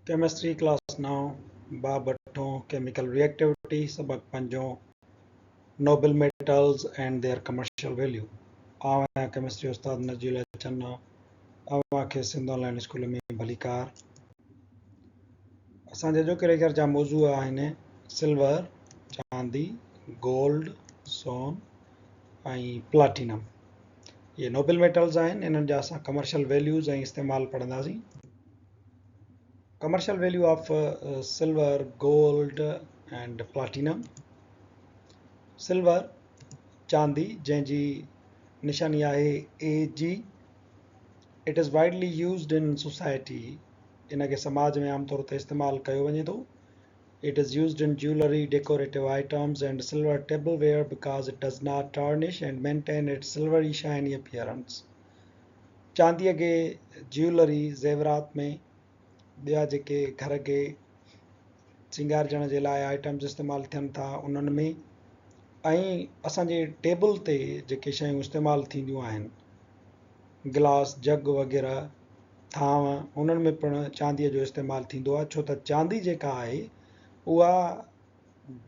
Chemistry class نائون، باب اٺون، chemical ريئيڪٽيوٽي، سبق پنجون، noble metals and their commercial value. آئون آهيان ڪيمسٽري استاد نجي الله چنا، اوهان کي سنڌ آن لائين اسڪول ۾ ڀليڪار. اسان جي اڄوڪي ليڪچر جا موضوع آهن سلور، چاندي، گولڊ، سون ۽ پلاٽينم. اهي نوبل ميٽلز آهن، انهن جا اسان ڪمرشل ويليوز ۽ استعمال پڙهنداسين. Commercial value of silver, gold and platinum. Silver چاندي جنهن جي نشاني آهي A G. It is widely used in society ان کي سماج ۾ عام طور تي استعمال ڪيو وڃي ٿو. It is used in jewellery, decorative items and silver tableware because it does not tarnish and maintain its silvery shiny appearance. چانديء کي جيولري، زيورات، ۾ ٻيا جيڪي گهر کي سينگارجڻ جي لاء آئٽمز استعمال ٿين ٿا انهن ۾ ۽ اسان جي ٽيبل تي جيڪي شيون استعمال ٿينديون آهن گلاس جڳ وغيره ٿانو انهن ۾ پڻ چانديء جو استعمال ٿيندو آهي ڇو ته چاندي جيڪا آهي اها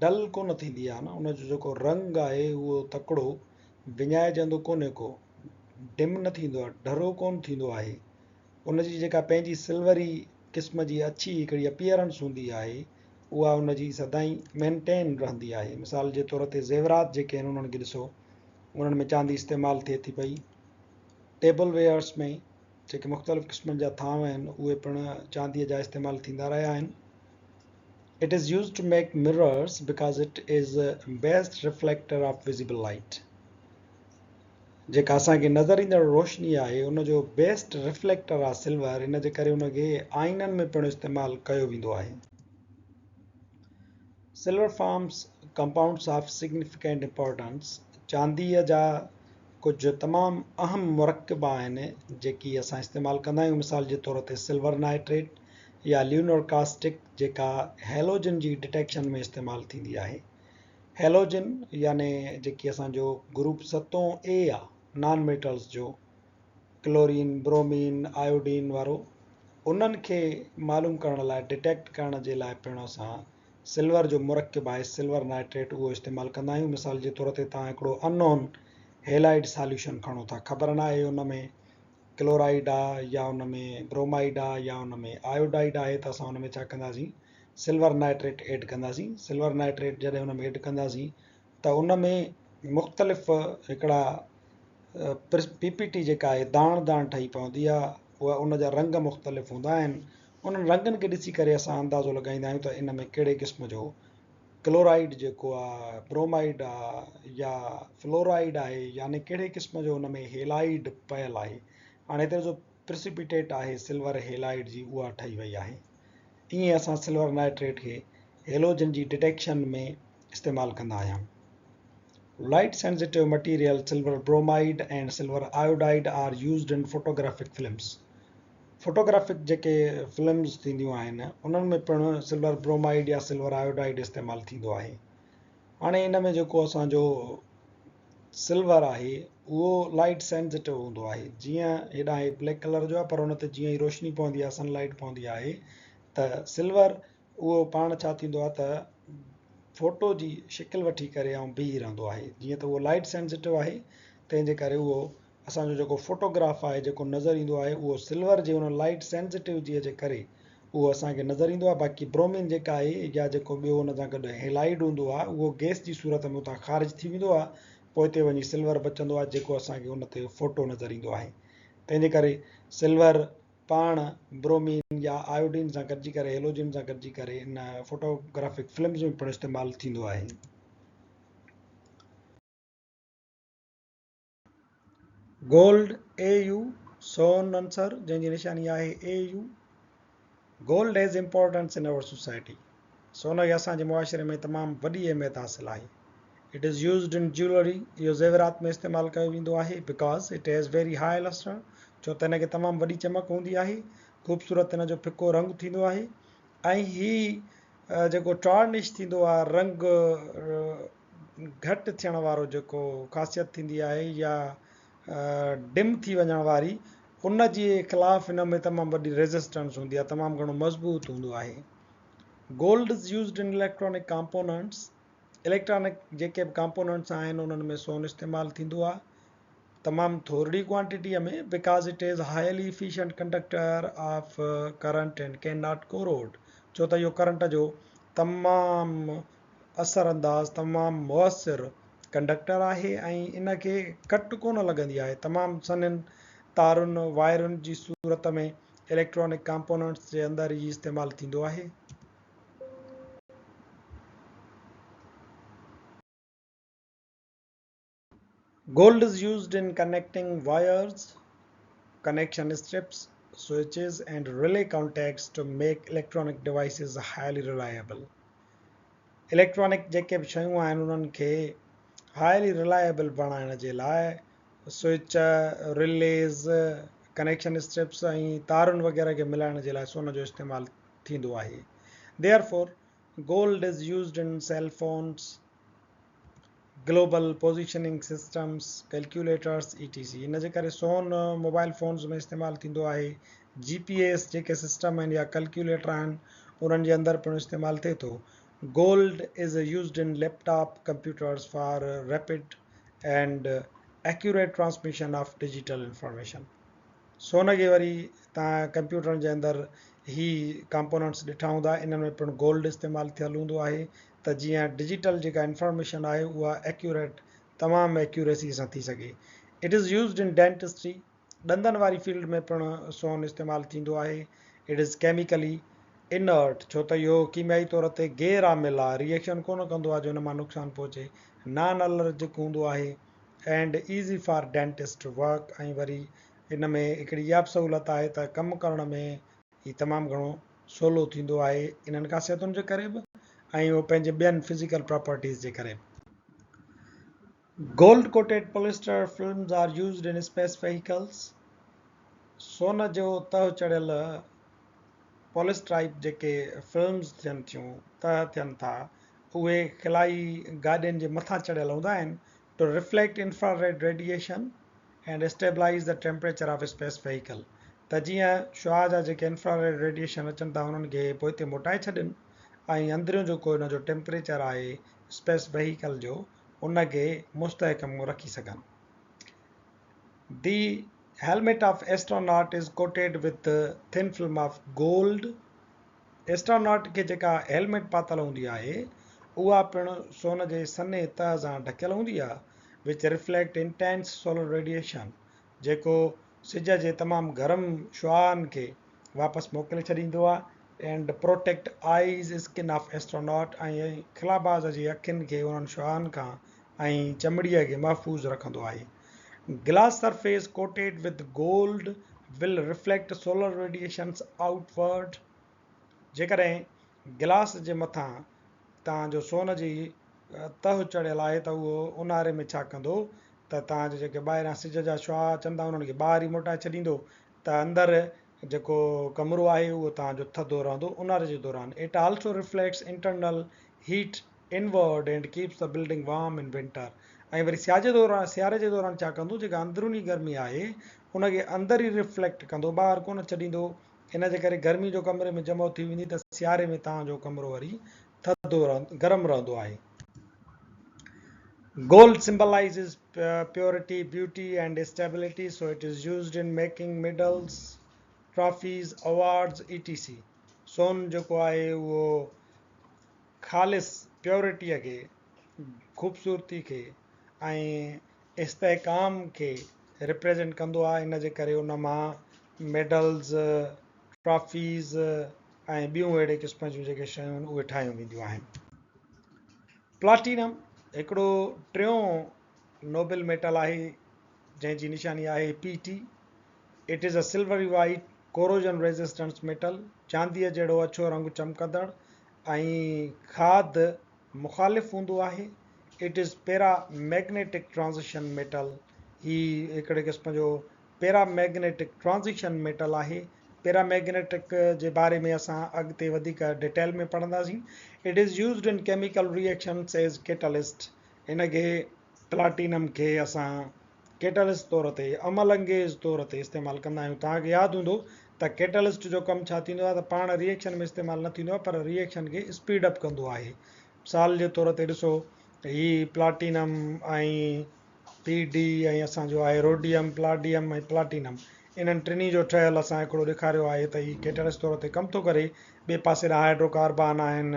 ڊل ڪونه ٿيندي آهي نه ان جو جيڪو رنگ آهي اهو تڪڙو وڃائجندو ڪونهي ڪو ڊم نه ٿيندو آهي ڍرو ڪونه ٿيندو آهي ان جي جيڪا پنهنجي سلوري قسم جي اڇي هڪڙي اپيئرنس هوندي آهي اها ان جي سدائين مينٽين رهندي آهي مثال جي طور تي زيورات جيڪي آهن انهن کي ڏسو انهن ۾ چاندي استعمال ٿئي ٿي پئي ٽيبل ويئرس ۾ جيڪي مختلف قسمن جا ٿانو آهن اهي پڻ چانديء جا استعمال ٿيندا رهيا آهن. It is used to make mirrors because it is best reflector of visible light. جيڪا اسان کي نظر ايندڙ روشني آهي ان جو بيسٽ ريفليڪٽر آهي سلور ان جي ڪري ان کي آئينن ۾ پڻ استعمال ڪيو ويندو آهي. Silver forms compounds of significant importance چانديء جا ڪجهه تمام اهم مرڪب آهن جيڪي اسان استعمال ڪندا آهيون مثال جي طور تي سلور نائٽريٽ يا ليونر ڪاسٽڪ جيڪا هيلوجن جي ڊٽيڪشن ۾ استعمال ٿيندي آهي. هيلوجن يعني جيڪي اسان جو گروپ ستون اي آ نان ميٽلز جو ڪلورين، برومين، آيوڊين وارو انهن کي معلوم ڪرڻ لاء ڊٽيڪٽ ڪرڻ جي لاء پڻ اسان سلور جو مرڪب آهي سلور نائٽريٽ اهو استعمال ڪندا آهيون مثال جي طور تي توهان هڪڙو ان نون هيلائيڊ ساليوشن کڻو ٿا خبر ناهي ان ۾ ڪلورائيڊ آ يا ان ۾ برومائيڊ آ يا ان ۾ آيوڊائيڊ آهي ته اسان ان ۾ ڇا ڪنداسين سلور نائٽريٽ ايڊ ڪنداسين سلور نائٽريٽ جڏهن ان ۾ ايڊ ڪنداسين ته ان ۾ مختلف هڪڙا پي پي ٽي جيڪا آهي داڻ داڻ ٺهي پوندي آ اها ان جا رنگ مختلف هوندا آهن انهن رنگن کي ڏسي ڪري اسان اندازو لڳائيندا آهيون ته ان ۾ ڪهڙي قسم جو ڪلورائيڊ جيڪو آ برومائيڊ آ يا فلورائيڊ آهي يعني ڪهڙي قسم جو ان ۾ هيلائيڊ پيل آهي هاڻي هتي جو پرسيپيٽيٽ آهي سلور هيلائيڊ جي اها ٺهي وئي آهي ائين اسان سلور نائٽريٽ کي هيلوجن جي ڊٽيڪشن ۾ استعمال ڪندا آهيون. Light sensitive material silver bromide and silver iodide are used in photographic films. Photographic جيڪي فلمز ٿينديون آهن انهن ۾ پڻ سلور برومائيڊ يا سلور آيوڊائيڊ استعمال ٿيندو آهي. هاڻي ان ۾ جيڪو اسان جو سلور آهي اهو لائيٽ سينسيٽو هوندو آهي جيئن هيڏانهن هي بليڪ ڪلر جو آهي پر ان تي جيئن ئي روشني پوندي آهي سن لائيٽ پوندي آهي ته سلور اهو پاڻ ڇا ٿيندو آهي ته فوٽو جي شڪل وٺي ڪري ۽ بيهي رهندو آهي جيئن ته اهو لائيٽ سينسيٽو آهي تنهن جي ڪري اهو اسان جو جيڪو فوٽوگراف آهي جيڪو نظر ايندو آهي اهو سلور جي ان لائيٽ سينسيٽو جي جي ڪري اهو اسان کي نظر ايندو آهي باقي برومين جيڪا آهي يا جيڪو ٻيو ان سان گڏ هيلائيڊ هوندو آهي اهو گئس جي صورت ۾ اتان خارج ٿي ويندو آهي پوئتي وڃي سلور بچندو آهي جيڪو اسان کي ان تي فوٽو نظر ايندو آهي تنهن جي ڪري سلور پاڻ برومين يا آيوڊين سان گڏجي ڪري هيلوجن سان گڏجي ڪري ان فوٽوگرافڪ فلمز ۾ پڻ استعمال ٿيندو آهي. گولڊ، AU، سون عنصر جنهن جي نشاني آهي AU. Gold has importance in our society. سون کي اسان جي معاشري ۾ تمام وڏي اهميت حاصل آهي. It is used in jewellery. اهو زيورات ۾ استعمال ڪيو ويندو آهي. Because it has very high lustre. ڇو ته ان کي تمام وڏي چمڪ هوندي آهي. خوبصورت ان جو ڦڪو رنگ ٿيندو آهي ۽ هي جيڪو ٽارنش ٿيندو آهي رنگ گهٽ ٿيڻ وارو جيڪو خاصيت ٿيندي آهي يا ڊم ٿي وڃڻ واري ان جي خلاف هن ۾ تمام وڏي ريزسٽنس هوندي آهي، تمام گهڻو مضبوط هوندو آهي. Gold is used in electronic components, electronic جيڪي به ڪامپوننٽس آهن انهن ۾ سون استعمال ٿيندو آهي تمام ٿورڙي ڪوانٽيٽيء ۾ because it is highly efficient conductor of current and can not corrode, ڇو ته اهو ڪرنٽ جو تمام اثر انداز تمام موثر ڪنڊڪٽر آهي ۽ ان کي ڪٽ ڪونه لڳندي آهي. تمام سنهن تارن، وائرن، جي صورت ۾ اليڪٽرانڪ ڪامپوننٽس جي اندر ئي استعمال ٿيندو آهي. Gold is used in connecting wires, connection strips, switches and relay contacts to make electronic devices highly reliable. Electronic جيڪي به شيون آهن انهن کي highly reliable بڻائڻ جي لاء سوئچ، رليز، ڪنيڪشن اسٽرپس ۽ تارن وغيره کي ملائڻ جي لاء سون جو استعمال ٿيندو آهي. Therefore, gold is used in cell phones, global positioning systems, calculators, E T C. ان جي ڪري سون موبائل فونز ۾ استعمال ٿيندو آهي. جي پي ايس جيڪي سسٽم آهن يا ڪلڪيوليٽر آهن انهن جي اندر پڻ استعمال ٿئي ٿو. Gold is used in laptop computers for rapid and accurate transmission of digital information. سون کي وري توهان ڪمپيوٽرن جي اندر هي ڪمپوننٽس ڏٺا هوندا انهن ۾ پڻ گولڊ استعمال ٿيل هوندو آهي ته جيئن ڊجيٽل جيڪا انفارميشن آهي اها ايڪيوريٽ تمام ايڪيوريسي سان ٿي سگهي. It is used in dentistry ڏندن واري فيلڊ ۾ پڻ سون استعمال ٿيندو آهي. It is chemically inert ڇو ته اهو ڪيميائي طور تي غير عامل آهي ري ايڪشن ڪونه ڪندو آهي جو ان مان نقصان پهچي نان الرجڪ هوندو آهي. And easy for dentist work ۽ وري ان ۾ هڪڙي اها به سهولت آهي ته ڪم ڪرڻ ۾ هي تمام گهڻو سولو ٿيندو آهي انهن خاصيتن جي ڪري به ۽ اهو پنهنجي ٻين فزيڪل پراپرٽيز جي ڪري به. Gold coated polyester films are used in space vehicles سون جو تهه چڙهيل پوليسٽرائپ جيڪي فلمز ٿين ٿيون تهه ٿين ٿا اهي خلائي گاڏين جي مٿان چڙهيل هوندا آهن to reflect infrared radiation and stabilize the temperature of space vehicle ته جيئن شعاع جا جيڪي انفراريڊ ريڊيئيشن اچن ٿا انهن کي پوئتي موٽائي ڇڏين ۽ اندريون جيڪو ان جو ٽيمپريچر آهي اسپيس وهيڪل جو ان کي مستحڪم رکي سگهن. The helmet of astronaut is coated with thin film of gold. Astronaut کي جيڪا هيلميٽ پاتل هوندي آهي اها پڻ سون جي سنهي تهه سان ڍڪيل هوندي آهي which reflect intense solar radiation جيڪو سج جي تمام گرم شعاعن کي واپس موڪلي ڇڏيندو آهي and protect eyes skin of astronaut ۽ خلاباز جي اکين کي انهن شعاعن کان ۽ چمڙيء کي محفوظ رکندو آهي. Glass surface coated with gold will reflect solar radiations outward جيڪڏهن گلاس جي مٿان توهان جو سون جي تهه چڙهيل آهي ته اهو اونهاري ۾ ڇا ڪندو ته توهان جا جيڪي ٻاهران سج جا شعاع اچن ٿا انهن کي ٻاهر ئي موٽائي ڇڏيندو ته اندر جيڪو ڪمرو آهي اهو توهان جو ٿڌو رهندو اونهاري جي دوران It also reflects internal heat inward and keeps the building warm in winter ۽ وري سياجي دوران سياري جي دوران ڇا ڪندو جيڪا اندروني گرمي آهي ان کي اندر ئي ريفليڪٽ ڪندو ٻاهر ڪونه ڇڏيندو ان جي ڪري گرمي جو ڪمري ۾ جمع ٿي ويندي ته سياري ۾ توهان جو ڪمرو وري ٿڌو گرم رهندو آهي. Gold symbolizes purity, beauty and stability so it is used in making medals, trophies, awards etc. سون جيڪو آهي اهو خالص پيورٽيء کي، خوبصورتي کي ۽ استحڪام کي ريپريزنٽ ڪندو آهي ان جي ڪري ان مان ميڊلز، ٽرافيز ۽ ٻيون اهڙي قسم جون جيڪي شيون آهن اهي ٺاهيون وينديون آهن. پلاٽينم هڪڙو ٽيون نوبل ميٽل آهي جنهن جي نشاني آهي P T. It is a silvery white corrosion resistance metal, چانديء جهڙو اڇو رنگ چمڪندڙ ۽ کاڌ مخالف هوندو آهي. It is paramagnetic transition metal, هي هڪڙي قسم جو پيرا ميگنيٽڪ ٽرانزيشن ميٽل آهي. پيرا ميگنيٽڪ جي باري ۾ اسان اڳتي وڌيڪ ڊيٽيل ۾ پڙهنداسين. It is used in chemical reactions as catalyst, هن کي پلاٽينم کي اسان ڪيٽلسٽ طور تي عمل انگيز طور تي استعمال ڪندا آهيون. توهان کي ياد هوندو ته ڪيٽلسٽ جو ڪم ڇا ٿيندو آهي ته پاڻ ري ايڪشن ۾ استعمال نه ٿيندو آهي پر ري ايڪشن کي اسپيڊ اپ ڪندو آهي. مثال جي طور تي ڏسو هي پلاٽينم ۽ پي ڊي ۽ اسان جو آهي روڊيم، پلاڊيم ۽ پلاٽينم انهن ٽنهي جو ٺهيل اسان هڪڙو ڏيکاريو آهي ته هي ڪيٽلسٽ طور تي ڪم ٿو ڪري. ٻئي پاسي ڏانهن هائيڊرو ڪاربان آهن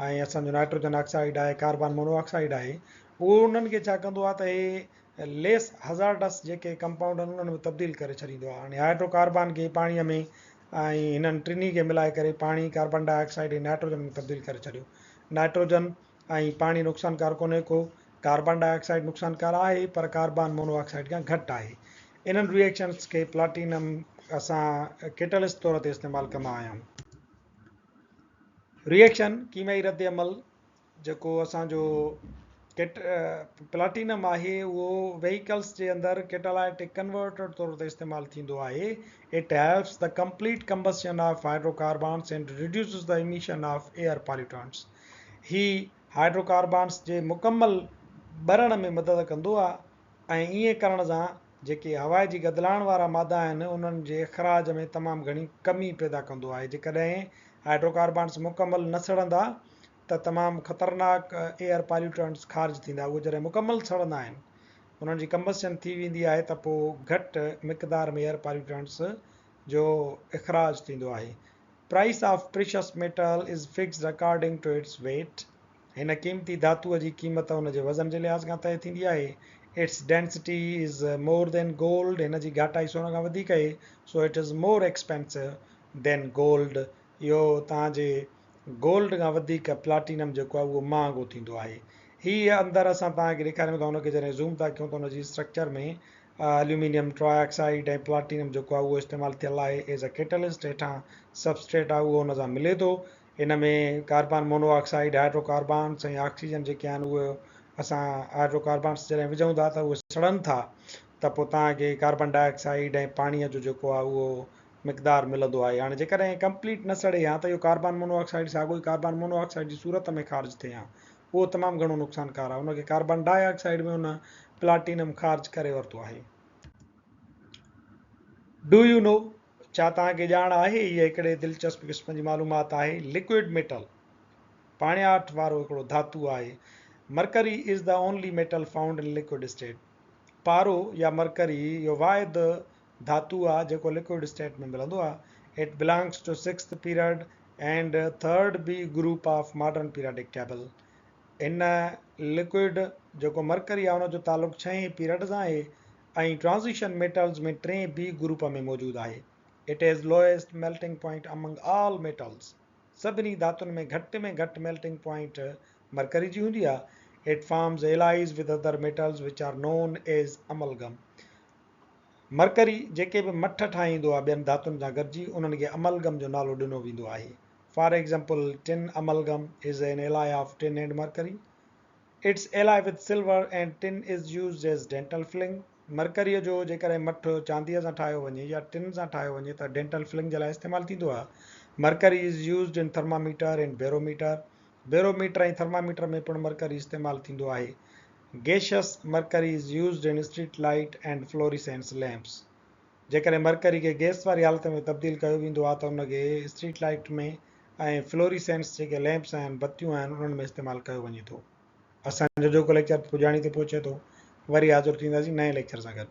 ۽ اسان جو نائٽروجن آڪسائيڊ آهي، ڪاربان مونو آڪسائيڊ آهي. اهو انهن کي ڇا ڪندو آهي ته اهي ليس هزارڊس جيڪي ڪمپائونڊ آهن انهن ۾ تبديل ڪري ڇڏيندو آهي. هاڻي هائيڊرو ڪاربان کي پاڻيء ۾ ۽ هنن ٽنهي کي ملائي ڪري پاڻي، ڪاربان ڊاء آڪسائيڊ ۽ نائٽروجن ۾ تبديل ڪري ڇڏيو. نائٽروجن ۽ پاڻي نقصانڪار ڪونهي ڪو، ڪاربان ڊاء آڪسائيڊ نقصانڪار آهي پر ڪاربان مونو آڪسائيڊ کان گهٽ آهي. انهن ري ايڪشنز کي پلاٽينم اسان ڪيٽلسٽ طور تي استعمال ڪندا آهيون. ري ايڪشن، ڪيميائي رد عمل، جيڪو اسان جو ڪيٽ پلاٽينم آهي اهو وهيڪلس جي اندر ڪيٽالائٽڪ ڪنورٽر طور تي استعمال ٿيندو آهي. It helps the complete combustion of hydrocarbons and reduces the emission of air pollutants. هي هائيڊروڪاربانس جي مڪمل ٻرڻ ۾ مدد ڪندو آهي ۽ ائين ڪرڻ سان جيڪي هوا جي گدلاڻ وارا مادا آهن انهن جي اخراج ۾ تمام گهڻي ڪمي پيدا ڪندو آهي. جيڪڏهن هائيڊروڪاربانس مڪمل نه سڙندا ته تمام خطرناڪ ايئر پاليوٽنٽس خارج ٿيندا، اهي جڏهن مڪمل سڙندا آهن، انهن جي ڪمبسشن ٿي ويندي آهي ته پوء گهٽ مقدار ۾ ايئر پاليوٽنٽس جو اخراج ٿيندو آهي. Price of precious metal is fixed according to its weight هن قيمتي ڌاتوء جي قيمت ان جي وزن جي لحاظ کان طئي ٿيندي آهي. Its density is more than gold هن جي گهاٽائي سون کان وڌيڪ آهي، so it is more expensive than gold اهو توهان جي گولڊ کان وڌيڪ پلاٽينم جيڪو آهي اهو مهانگو ٿيندو آهي. هي اندر اسان توهان کي ڏيکاريون ٿا ان کي جڏهن زوم ٿا ڪيون ته ان جي structure ۾ aluminium trioxide ۽ platinum جيڪو آهي اهو استعمال ٿيل آهي ايز اي ڪيٽلسٽ هيٺان سبسٽريٽ آهي اهو ان سان ملي ٿو. ان ۾ carbon mono oxide, hydro carbons ۽ oxygen جيڪي آهن اهي اسان هائيڊرو ڪاربانس جڏهن وجهون ٿا ته اهي سڙن ٿا ته پوء توهان کي ڪاربان ڊاء آڪسائيڊ ۽ پاڻي جو جيڪو آهي اهو مقدار ملندو آهي. هاڻي جيڪڏهن ڪمپليٽ نه سڙي ها ته اهو ڪاربان مونو آڪسائيڊ ساڳيو ئي ڪاربان مونو آڪسائيڊ جي صورت ۾ خارج ٿئي ها. اهو تمام گهڻو نقصانڪار آهي. ان کي ڪاربان ڊاء آڪسائيڊ ۾ ان پلاٽينم خارج ڪري ورتو آهي. Do you know، ڇا توهان کي ڄاڻ آهي؟ هيء هڪڙي دلچسپ قسم جي معلومات آهي. لڪوئڊ ميٽل پاڻياٺ وارو هڪڙو ڌاتو آهي. Mercury is the only metal found in liquid state. پارو يا مرڪري اهو واحد ڌاتو آ جيڪو لڪوئڊ اسٽيٽ ۾ ملندو آ. It belongs to sixth period and third B group of modern periodic table. هن لڪوئڊ جيڪو مرڪري آ ان جو تعلق ڇهين پيرڊ سان آهي ۽ ٽرانزيشن ميٽلز ۾ ٽئين بي گروپ ۾ موجود آهي. It has lowest melting point among all metals. سڀني ڌاتن ۾ گهٽ ۾ گهٽ ميلٽنگ پوائنٽ مرڪري جي هوندي آ. It forms alloys with other metals which are known as amalgam. Mercury جيڪي به مٺ ٺاهيندو آهي ٻين ڌاتن سان گڏجي انهن کي املگم جو نالو ڏنو ويندو آهي. For example tin amalgam is an alloy of tin and mercury. Its alloy with silver and tin is used as dental filling. مرڪريء جو جيڪڏهن مٺ چانديء سان ٺاهيو وڃي يا ٽن سان ٺاهيو وڃي ته ڊينٽل فلنگ جي لاء استعمال ٿيندو آهي. Mercury is used in thermometer and barometer. Barometer ۽ thermometer ۾ پڻ مرڪري استعمال ٿيندو آهي. Gaseous mercury is used in street light and fluorescence lamps. جيڪڏهن مرڪري کي گئس واري حالت ۾ تبديل ڪيو ويندو آهي ته ان کي اسٽريٽ لائيٽ ۾ ۽ فلوريسينس جيڪي ليمپس آهن بتيون آهن انهن ۾ استعمال ڪيو وڃي ٿو. اسان جو اڄوڪو ليڪچر پڄاڻي تي پهچي ٿو. وري حاضر ٿينداسين نئين ليڪچر سان گڏ.